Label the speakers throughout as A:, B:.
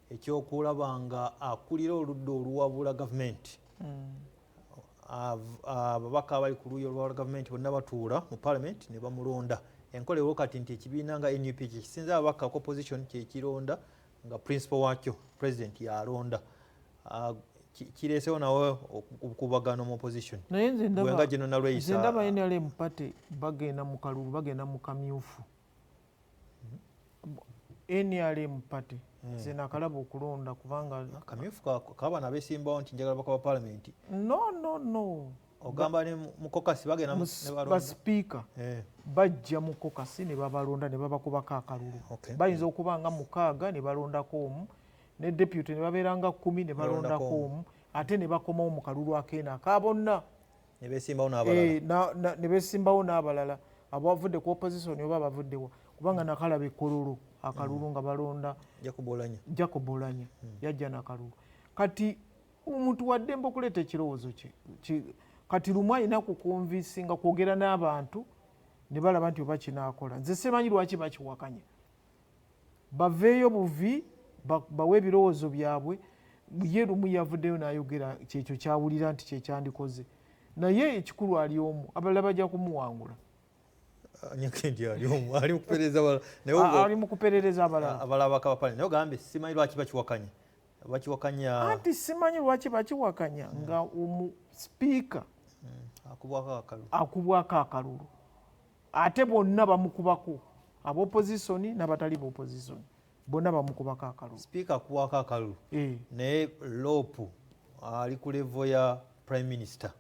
A: Ekyokulaba nga akulira oludda oluwabula gavumenti, ababaka abali ku luuyi olwawabula gavumenti bonna batuula mu parliament ne bamulonda. Enkola ewo kati nti ekibiina nga NUP kyekisinza ababaka ku opposition, kyekironda nga principal wakyo president yalonda. Kireesewo nawe okubagano mu opposition.
B: Naye nze
A: Gwe nga General Nalweyiso.
B: Nze ndaba NRM party bagenda mu kalulu, bagenda mu kamyufu. NRM party, nze nakalaba okulonda kubanga
A: Kamyufu kabana abesimbawo nti njagala baka ba parliament.
B: No, no, no.
A: Ogamba ne mu caucus bagenda ne balonda?
B: Basipiika bajja mu caucus ne babalonda ne babakubako akalulu. Bayinza okuba nga 6 ne balondako omu, ne deputy ne babeera nga 10 ne balondako
A: Balondako.
B: omu, ate ne bakomawo mu kalulu akeena aka bonna.
A: Ne besimbawo n'abalala.
B: Eh, ne besimbawo n'abalala abavudde ku opposition oba abavuddewa, kubanga nakalaba ekololo akalulu nga balonda.
A: Jacob Olanya.
B: Jacob Olanya yajja nakalulu. Kati omuntu waddembe okuleeta ekirowoozo kye. Kati lumu alina kuconvincinga, kwogera n'abantu ne balaba nti oba kinaakola. Nze simanyi lwaki bakiwakanya. Baveeyo buvi, bawe ebirowoozo byabwe. Ye lumu yavuddeyo n'ayogera kyekyo kyawulira nti kyekyandikoze, naye ekikulu ali omu, abalala bajja kumuwangula.
A: Nyekendi ali omu, ali mu kuperereza abalala, naye
B: Ali mu kuperereza abalala.
A: Abalala bakaba pale, naye ogambye simanyi lwaki bakiwakanya, bakiwakanya.
B: Anti simanyi lwaki bakiwakanya nga omu sipiika
A: Akubwako akalulu.
B: Akubwako akalulu, ate bonna bamukubako, ab'opposition n'abatali b'opposition bonna bamukubako akalulu.
A: Sipiika akubwako akalulu.
B: Eh.
A: Naye LOP ali ku level ya prime minister,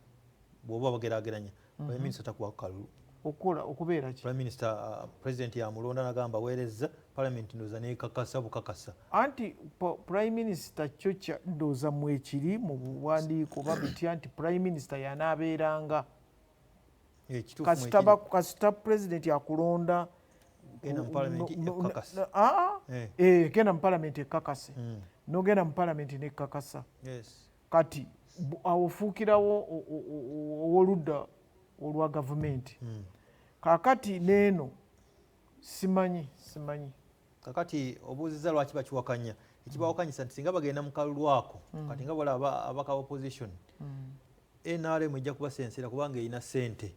A: bw'oba bageraageranya, prime minister takubwako kalulu.
B: Okukola okubeera ki?
A: Prime minister, president yamulonda nagamba weereza parliament, ndowooza nekakasa bukakasa.
B: Anti prime minister kyo ndowooza mwekiri mu buwandiiko oba bitya nti prime minister yanaabeeranga
A: Eh, kituufu.
B: Kasita
A: Mwekiri.
B: Kasita president akulonda,
A: Genda mu parliament ekukakasa.
B: Ah,
A: Eh.
B: eh, genda mu parliament ekakase, nogenda mu parliament nekakasa. Kati awo ofuukirawo ow'oludda olwa gavumenti. Kaakati neeno simanyi, simanyi.
A: Kakati obuuziza lwaki bakiwakanya. Ekibawakanyisa nti singa bagenda mu kalulu ako, kati nga balaba abaka opposition, NRM ejja kubasensera kubanga erina ssente.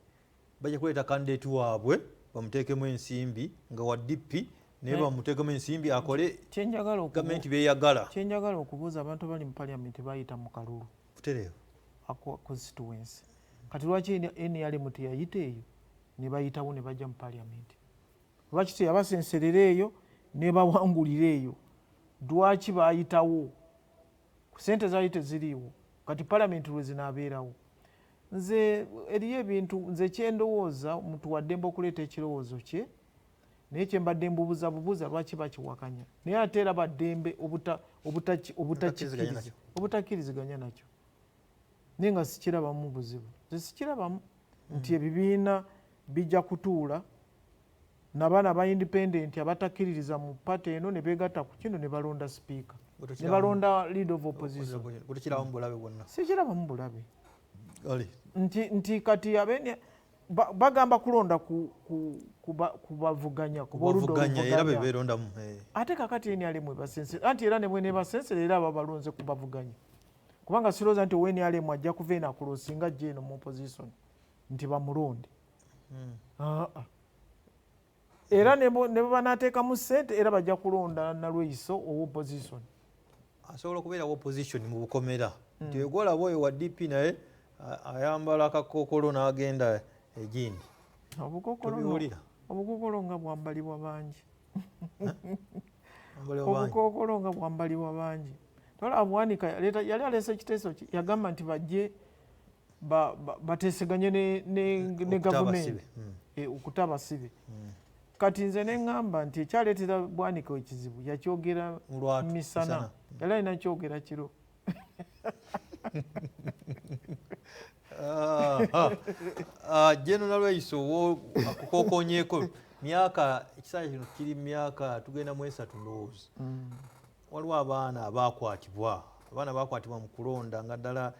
A: Bajja kuleeta candidate waabwe bamuteekemu ensimbi nga wa DP, naye bamuteekemu ensimbi akole
B: Kyenjagala
A: gavumenti byeyagala.
B: Kyenjagala okubuuza, abantu abali mu parliament bayita mu kalulu
A: Butereevu.
B: Ako constituency. Kati lwaki NRM teyayita eyo ne bayitawo ne bajja mu parliament? Lwaki teyabasenserera eyo ne bawangulira eyo? Lwaki bayitawo? Sente zaali teziriiwo. Kati parliament lwe zinaabeerawo, nze eriyo ebintu nze kyendowooza, omuntu waddembe okuleeta ekirowoozo kye, naye kyembadde mbubuza bubuuza lwaki bakiwakanya, naye ate era baddembe
A: Obutakkiriziganya nakyo.
B: Obutakkiriziganya nakyo, naye nga sikirabamu buzibu. Nze sikirabamu nti ebibiina bijja kutuula nabaana aba independent abatakkiririza mu party eno ne beegatta ku kino ne balonda sipiika ne balonda leader of opposition.
A: Gutekirabamu bulabe bwonna?
B: Sikirabamu bulabe.
A: Ali.
B: Nti kati abene bagamba kulonda ku bavuganya ku b'oludda
A: Bavuganya era be
B: oluvuganya.
A: beerondamu, eh.
B: Ate kakati NRM ebasensera, anti era ne bwe nebasensera era aba balonze ku bavuganya, kubanga sirowooza nti owa NRM ajja kuva eno acrossinga ajja eno mu opposition nti bamulonde. Aa. Era ne bwe banaateekamu ssente, era bajja kulonda Nalweyiso owa opposition.
A: Asobola okubeera opposition mu bukomera nti ogwolaba oyo wa DP, naye ayambala akakookolo n'agenda egindi.
B: Obukokolo
A: Tobiwulira?
B: Obukokolo nga bwambalibwa bangi.
A: Ambalibwa bangi.
B: Obukookolo nga bwambalibwa bangi. Tolaba Bwanika yali aleese ekiteeso ki, yagamba nti bajje bateeseganye ne
A: Okuta
B: gavumenti.
A: abasibe.
B: Eh, okuta abasibe. Kati nze neŋŋamba nti ekyaleetera Bwanika ekizibu yakyogera
A: Mu lwatu,
B: misana.
A: Misana.
B: Yali alina kyogera kiro.
A: General Nalweyiso wo akukookonyeko myaka, ekisaanya kino kiri myaka tugenda mu 3 ndowooza. Waliwo abaana abakwatibwa, abaana bakwatibwa mu kulonda nga ddala.